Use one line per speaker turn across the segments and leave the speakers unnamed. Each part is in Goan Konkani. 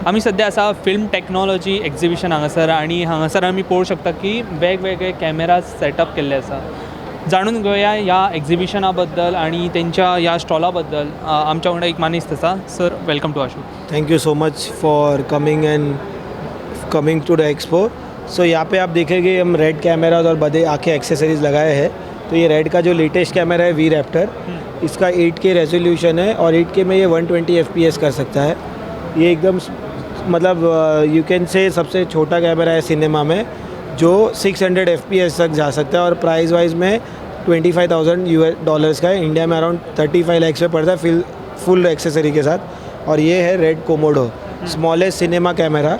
आमी सद्या आसा फिल्म टॅक्नॉलॉजी एक्झिबिशन हांगासर आनी हांगासर आमी पळोवंक शकता की वेगवेगळे कॅमेरा सेटअप केल्ले आसा. जाणून घेवया ह्या एक्झिबिशना बद्दल आनी तेंच्या ह्या स्टॉला बद्दल. आमच्या वांगडा एक मानेस्त आसा. Sir, welcome to our show.
Thank you so much for coming and coming to the expo. So यहाँ पे आप देखेंगे हम रेड कैमराज और बड़े आखे एक्सेसरीज लगाए हैं. तो ये रेड का जो लेटेस्ट कैमरा है we Raptor, इसका 8K resolution है और 8K में ये 120 FPS कर सकता है. ये एकदम मतलब you can say सबसे छोटा कैमरा है सिनेमा में जो 600 FPS तक जा सकता है और प्राइस वाइज में 25,000 US dollars का है. इंडिया में अराउंड 35 लाख में पड़ता है फुल एक्सेसरी के साथ. और ये है Red Komodo smallest cinema camera,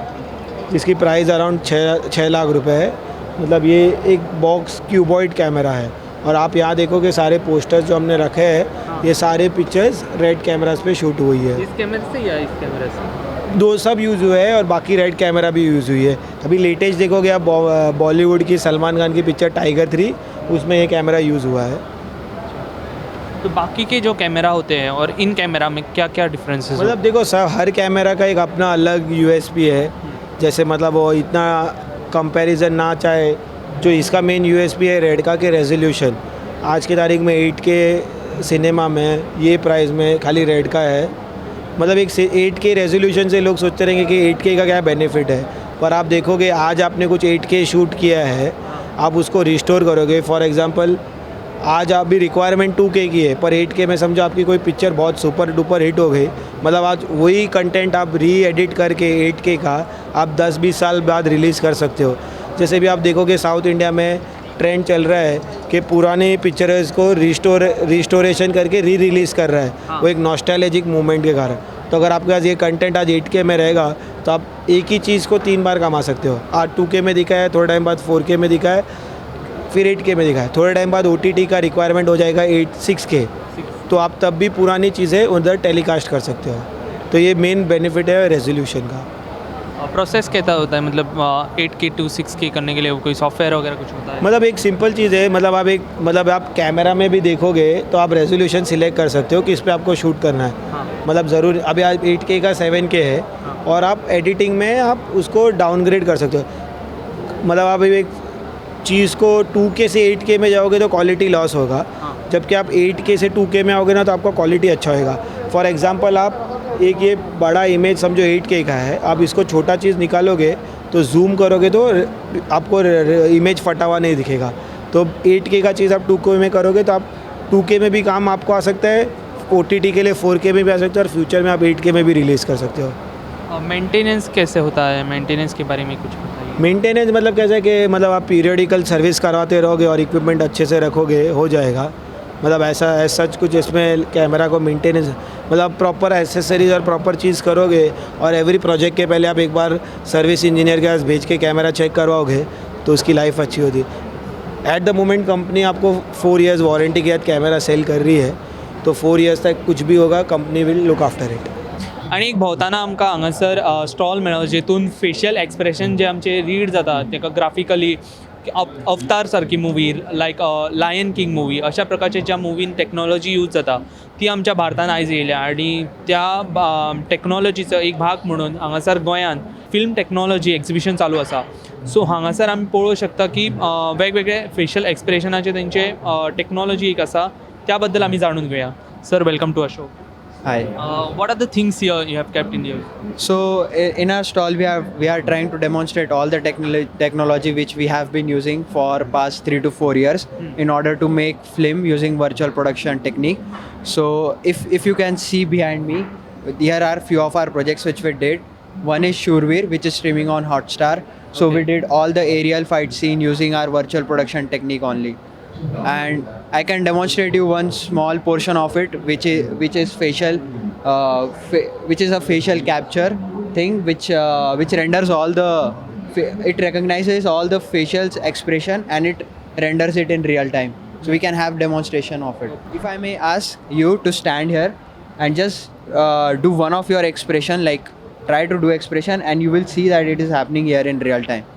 जिसकी प्राइस अराउंड 6 लाख रुपए है. मतलब ये एक बॉक्स क्यूबॉइड कैमरा है. और आप यहाँ देखोगे सारे पोस्टर्स जो हमने रखे हैं, ये सारे pictures red cameras pay shoot हुई है.
इस कैमरे से या इस कैमरे से?
दो सब यूज़ हुए हैं और बाकी रेड कैमरा भी यूज़ हुई है. अभी लेटेस्ट देखोगे आप बॉलीवुड की सलमान खान की पिक्चर टाइगर 3, उसमें ये कैमरा यूज़ हुआ है.
तो बाकी के जो कैमरा होते हैं और इन कैमरा में क्या क्या डिफरेंसेस?
मतलब देखो सर, हर कैमरा का एक अपना अलग यूएसपी है. जैसे मतलब वो इतना कंपैरिजन ना चाहे, जो इसका मेन यूएसपी है रेड का के रेजोल्यूशन आज की तारीख में 8K cinema में ये प्राइस में खाली रेड का है. मतलब एक 8K resolution से लोग सोचते रहेंगे कि 8K का क्या बेनिफिट है, पर आप देखोगे आज आपने कुछ 8K shoot किया है, आप उसको रिस्टोर करोगे. फॉर एग्जांपल आज आप भी रिक्वायरमेंट 2K की है, पर 8K में समझो आपकी कोई पिक्चर बहुत सुपर डुपर हिट हो गई, मतलब आज वही कंटेंट आप री एडिट करके 8K का आप 10-20 साल बाद रिलीज़ कर सकते हो. जैसे भी आप देखोगे साउथ इंडिया में ट्रेंड चल रहा है कि पुराने पिक्चर्स को रिस्टोरेशन करके री रिलीज़ कर रहा है.
हाँ.
वो एक नॉस्टैल्जिक मूवमेंट के कारण. तो अगर आपके पास ये कंटेंट आज 8K में रहेगा तो आप एक ही चीज़ को 3 बार कमा सकते हो. आज 2K में दिखा है, थोड़े टाइम बाद 4K में दिखा है, फिर 8K में दिखा है, थोड़े टाइम बाद OTT का रिक्वायरमेंट हो जाएगा 6K, तो आप तब भी पुरानी चीज़ें उधर टेलीकास्ट कर सकते हो. तो ये मेन बेनिफिट है रेजोल्यूशन का.
प्रोसेस कैसा होता है? मतलब 8K to 6K करने के लिए कोई सॉफ्टवेयर वगैरह कुछ होता है?
मतलब एक सिंपल चीज़ है. मतलब आप एक मतलब आप कैमरा में भी देखोगे तो आप रेजोल्यूशन सिलेक्ट कर सकते हो कि इस पर आपको शूट करना है.
हाँ.
मतलब ज़रूर अभी आप 8K का 7K है.
हाँ.
और आप एडिटिंग में आप उसको डाउनग्रेड कर सकते हो. मतलब आप एक चीज़ को 2K से 8K में जाओगे तो क्वालिटी लॉस होगा.
हाँ.
जबकि आप 8K से 2K में आओगे ना तो आपका क्वालिटी अच्छा होएगा. फॉर एग्जांपल आप एक ये बड़ा इमेज समझो 8K का है, आप इसको छोटा चीज़ निकालोगे तो जूम करोगे तो आपको इमेज फटा हुआ नहीं दिखेगा. तो 8K का चीज़ आप 2K में करोगे तो आप 2K में भी काम आपको आ सकता है, OTT के लिए 4K में भी आ सकता है और फ्यूचर में आप 8K में भी रिलीज़ कर सकते हो.
मेंटेनेंस कैसे होता है? मेंटेनेंस के बारे में कुछ बताइए.
मेंटेनेंस मतलब कैसा है कि मतलब आप पीरियडिकल सर्विस करवाते रहोगे और इक्विपमेंट अच्छे से रखोगे हो जाएगा. मतलब ऐसा सच कुछ इसमें कैमरा को मेंटेनेंस मतलब प्रॉपर एसेसरीज और प्रॉपर चीज़ करोगे और एवरी प्रोजेक्ट के पहले आप एक bar service engineer K pass भेज के कैमरा चेक करवाओगे तो उसकी लाइफ अच्छी होती है. एट the moment company आपको 4 इयर्स वारंटी के बाद कैमरा सेल कर रही है, तो 4 इयर्स तक कुछ भी होगा company will look after it.
आनी एक भोंवतना आमकां हांगासर स्टॉल मेळ्ळो जेतून फेशियल एक्सप्रेशन जे आमचे रीड जाता ताका ग्राफिकली अवतार सारकी movie, like Lion King movie, अशा प्रकारचे ज्या मुवीन टॅक्नॉलॉजी यूज जाता ती आमच्या भारतान आयज येयल्या आनी त्या टॅक्नॉलॉजीचो एक भाग म्हणून हांगासर गोंयांत फिल्म टॅक्नॉलॉजी एक्झिबिशन चालू आसा. सो हांगासर आमी पळोवंक शकता की वेगवेगळे फेशियल एक्सप्रेशनाचे तेंचे टॅक्नॉलॉजी एक आसा, त्या बद्दल आमी जाणून घेवया. Sir, welcome to our show.
Hi.
What are the things here you have kept in here?
So in our stall we are trying to demonstrate all the technology which we have been using for past 3 to 4 years in order to make film using virtual production technique. So if you can see behind me, here are few of our projects which we did. One is Shurveer, which is streaming on Hotstar. So we did all the aerial fight scene using our virtual production technique only. And I can demonstrate you one small portion of it, which is facial, which is a facial capture thing, which renders all the, it recognizes all the facial expression and it renders it in real time. So we can have demonstration of it. If I may ask you to stand here and just do one of your expression, like try to do expression, and you will see that it is happening here in real time.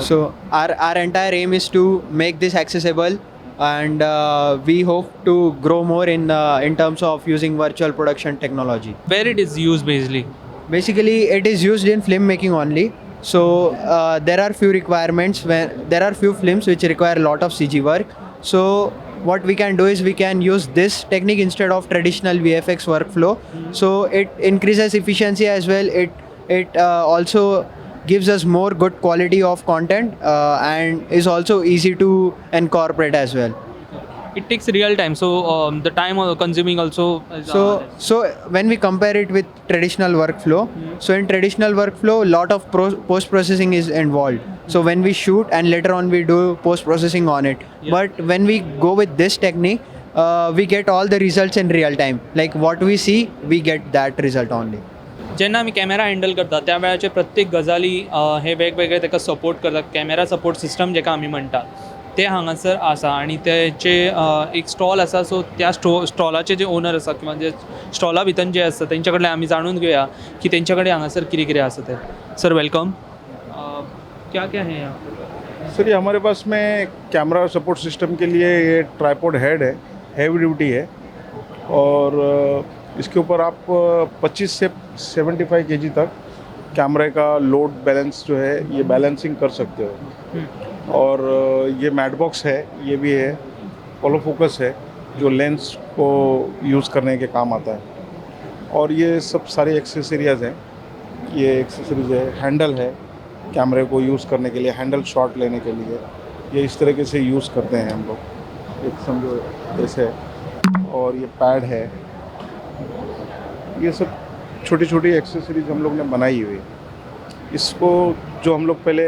So our entire aim is to make this accessible, and we hope to grow more in terms of using virtual production technology.
Where it is use basically?
Basically, it is used in film making only. So there are few requirements when there are few films which require a lot of CG work. So what we can do is we can use this technique instead of traditional VFX workflow. So it increases efficiency as well. It also gives us more good quality of content and is also easy to incorporate as well.
It takes real time, so the time of consuming also
So when we compare it with traditional workflow, so in traditional workflow, lot of post processing is involved. So when we shoot and later on we do post processing on it. But when we go with this technique, we get all the results in real time. Like what we see, we get that result only.
जेन्ना आमी कॅमेरा हँडल करता त्या वेळाचे प्रत्येक गजाली हे वेगवेगळे ताका सपोर्ट करतात. कॅमेरा सपोर्ट सिस्टम जेका आमी म्हणटा ते हांगासर आसा आनी तेचे एक स्टॉल आसा. सो त्या स्टॉलाचे जे ओनर आसा किंवा जे स्टॉला भितर जे आसा तेंच्या कडल्यान आमी जाणून घेवया की तेंच्या कडेन हांगासर कितें कितें आसा तें. Sir, welcome. क्या क्या है यहाँ पर?
सर, ये हमारे पास में कैमरा सपोर्ट सिस्टम के लिए ये ट्राईपोड हेड है, हैवी ड्यूटी है और इसके ऊपर आप 25 से 75 केजी तक कैमरे का लोड बैलेंस जो है, ये बैलेंसिंग कर सकते हो. और ये मैट बॉक्स है, ये भी है, फॉलो फोकस है जो लेंस को यूज़ करने के काम आता है और ये सब सारे एक्सेसरीज हैं. ये एक्सेसरीज है, हैंडल है कैमरे को यूज़ करने के लिए, हैंडल शॉट लेने के लिए. ये इस तरीके से यूज़ करते हैं हम लोग, एक समझो ऐसे है और ये पैड है. ये सब छोटी छोटी एक्सेसरीज हम लोग ने बनाई हुई है. इसको जो हम लोग पहले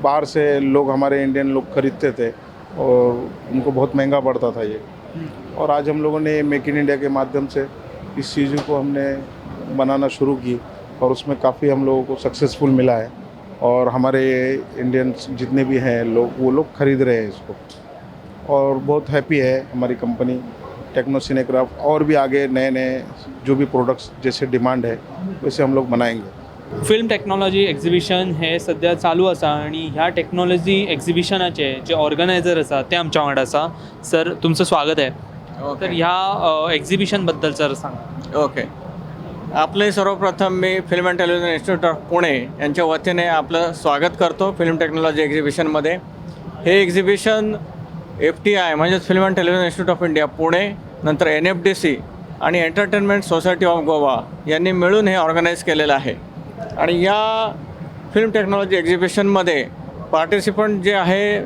बाहर से लोग, हमारे इंडियन लोग खरीदते थे और उनको बहुत महंगा पड़ता था ये और आज हम लोगों ने मेक इन इंडिया के माध्यम से इस चीज़ को हमने बनाना शुरू की और उसमें काफ़ी हम लोगों को सक्सेसफुल मिला है और हमारे इंडियंस जितने भी हैं लोग, वो लोग खरीद रहे हैं इसको और बहुत हैप्पी है हमारी कंपनी टेक्नो सिनेक्राफ्ट. और भी आगे नए नए जो भी प्रोडक्ट्स जैसे डिमांड है, वैसे हम लोग बनाएंगे.
फिल्म टेक्नॉलॉजी एक्झिबिशन हे सद्या चालू आसा आनी ह्या टेक्नॉलॉजी एक्झिबिशनाचे जे ऑर्गनायझर आसा ते आमच्या वांगडा आसा. सर, तुमचं स्वागत आहे. तर ह्या एक्झिबिशन बद्दल सर सांगा.
ओके, आपले सर्वप्रथम मी film and television institute of Pune यांच्या वतीने आपलं स्वागत करतो फिल्म टेक्नॉलॉजी एक्झिबिशनमध्ये. हे एक्झिबिशन एफटीआय म्हणजेच film and television institute of India Pune, नंतर एनएफडीसी आणि एंटरटेनमेंट सोसायटी ऑफ गोवा यांनी मिळून हे ऑर्गनाईज केलेलं आहे. आणि या फिल्म टेक्नॉलॉजी एक्झिबिशनमध्ये पार्टिसिपंट जे आहे,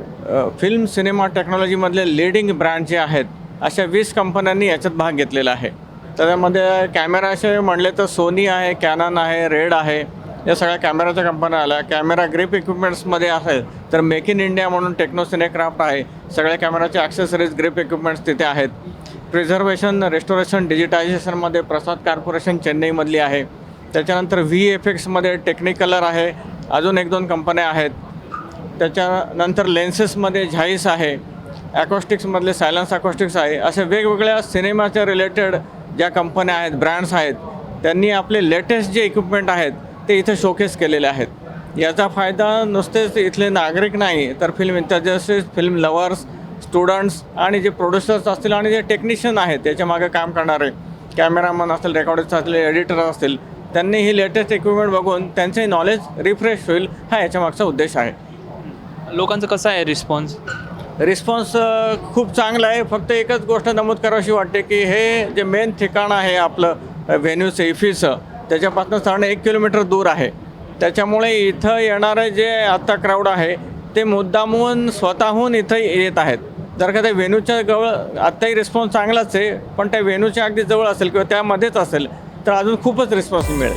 फिल्म सिनेमा टेक्नॉलॉजीमधले लिडिंग ब्रँड जे आहेत, अशा 20 कंपन्यांनी याच्यात भाग घेतलेला आहे. त्याच्यामध्ये कॅमेरा असे म्हणले तर सोनी आहे, कॅनन आहे, रेड आहे, या सगळ्या कॅमेराच्या कंपन्या आल्या. कॅमेरा ग्रिप इक्विपमेंट्समध्ये आहे तर मेक इन इंडिया म्हणून टेक्नो सिनेक्राफ्ट आहे. सगळ्या कॅमेराचे ॲक्सेसरीज, ग्रिप इक्विपमेंट्स तिथे आहेत. प्रिझर्वेशन, रेस्टोरेशन, डिजिटायझेशनमध्ये प्रसाद कॉर्पोरेशन चेन्नईमधली आहे. त्याच्यानंतर व्हीएफएक्समध्ये टेक्निकलर आहे, अजून एक दोन कंपन्या आहेत. त्याच्यानंतर लेन्सेसमध्ये झाईस आहे, ॲकॉस्टिक्समधले सायलन्स अकॉस्टिक्स आहे. अशा वेगवेगळ्या सिनेमाच्या रिलेटेड ज्या कंपन्या आहेत, ब्रँड्स आहेत, त्यांनी आपले लेटेस्ट जे इक्विपमेंट आहेत ते इथे शोकेस केलेले आहेत. याचा फायदा नुसतेच इथले नागरिक नाही, तर film enthusiast, film lovers, students आणि जे प्रोड्युसर्स असतील आणि जे टेक्निशियन आहेत, त्याच्या मागे काम करणारे कॅमेरामन असतील, रेकॉर्डिस्ट असतील, एडिटर असतील, त्यांनी ही लेटेस्ट इक्विपमेंट बघून त्यांचे नॉलेज रिफ्रेश होईल, हा याच्या मागचा उद्देश आहे.
लोकांचं कसं आहे रिस्पॉन्स?
रिस्पॉन्स खूप चांगला आहे. फक्त एकच गोष्ट नमूद करावीशी वाटते की हे जे मेन ठिकाण आहे आपलं व्हेन्यूचं, इफीचं, त्याच्यापासून साधारण 1 किलोमीटर दूर आहे. त्याच्यामुळे इथं येणारं जे आत्ता क्राऊड आहे ते मुद्दामून स्वतःहून इथं येत आहेत. जर का त्या व्हेन्यूच्या जवळ, आत्ताही रिस्पॉन्स चांगलाच आहे, पण त्या व्हेन्यूच्या अगदी जवळ असेल किंवा त्यामध्येच असेल तर अजून खूपच रिस्पॉन्स मिळेल.